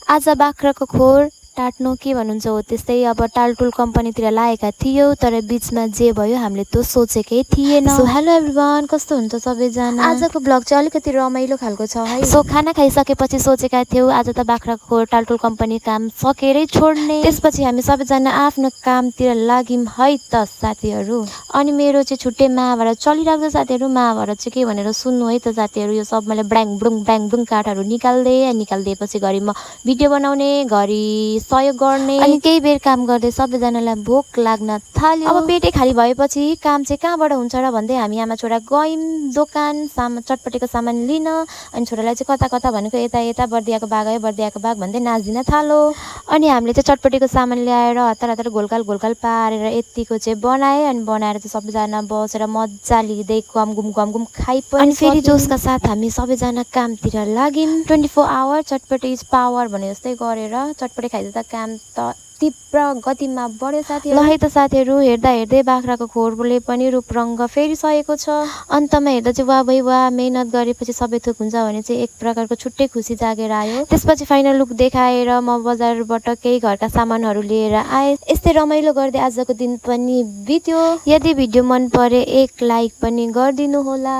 आज बाख्राको खोर टाट्नु के भन्नुहुन्छ हो त्यस्तै अब टालटुल कम्पनीतिर लागेका थियौँ तर बिचमा जे भयो हामीले त्यो सोचेकै थिएन। सो हेलो एभ्रिवान, कस्तो हुन्छ सबैजना? आजको ब्लग चाहिँ अलिकति रमाइलो खालको छ है। सो खाना खाइसकेपछि सोचेका थियौँ आज त बाख्राको खोर टालटुल कम्पनी काम सकेरै छोड्ने। त्यसपछि हामी सबैजना आफ्नो कामतिर लाग्यौँ है त साथीहरू। अनि मेरो चाहिँ छुट्टै महाभारत चलिरहेको छ साथीहरू। महाभारत चाहिँ के भनेर सुन्नु है त साथीहरू। यो सब मैले ब्याङ ब्रुङ काठहरू निकाल्दिएपछि घरि म भिडियो बनाउने, घरि सहयोग गर्ने, अनि केही बेर काम गर्दै सबैजनालाई भोक लाग्न थाल्यो। अब पेटै खाली भएपछि काम चाहिँ कहाँबाट हुन्छ र भन्दै हामी आमा छोरा गयौँ दोकान चटपटेको सामान लिन। अनि छोरालाई चाहिँ कता कता भनेको यता यता बर्दियाको बाग आयो, बर्दियाको बाग भन्दै नाच्दिन थालो। अनि हामीले चाहिँ चटपटेको सामान ल्याएर हतार हतार घोलघाल पारेर यतिको चाहिँ बनाएँ। अनि बनाएर चाहिँ सबैजना बसेर मजा लिँदै गम खाइ पनि। अनि फेरि जोसका साथ हामी सबैजना कामतिर लाग्यौँ। 24 आवर चटपटे इज पावर भने जस्तै गरेर चटपटे खाइदिँदा काम त तीव्र गतिमा बढ्यो साथीहरू। ल है त साथीहरू, हेर्दा हेर्दै बाख्राको खोरले पनि रूपरङ्ग फेरिसकेको छ। अन्तमा हेर्दा चाहिँ वाह भाइ वाह, मेहनत गरेपछि सबै थोक हुन्छ भने चाहिँ एक प्रकारको छुट्टै खुसी जागेर आयो। त्यसपछि फाइनल लुक देखाएर म बजारबाट केही घरका सामानहरू लिएर आएँ। यस्तै रमाइलो गर्दै आजको दिन पनि बित्यो। यदि भिडियो मन परे एक लाइक पनि गरिदिनु होला।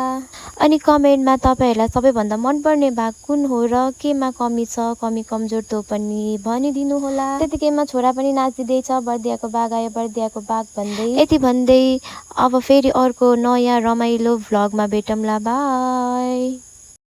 अनि कमेन्टमा तपाईँहरूलाई सबैभन्दा मनपर्ने भाग कुन हो र केमा कमी छ, कमी कमजोर त्यो पनि भनिदिनु होला। त्यतिकैमा छोरा पनि नाचिँदैछ बर्दियाको बाग आयो, बर्दियाको बाग भन्दै। यति भन्दै अब फेरि अर्को नयाँ रमाइलो भ्लगमा भेटौँला, बाई।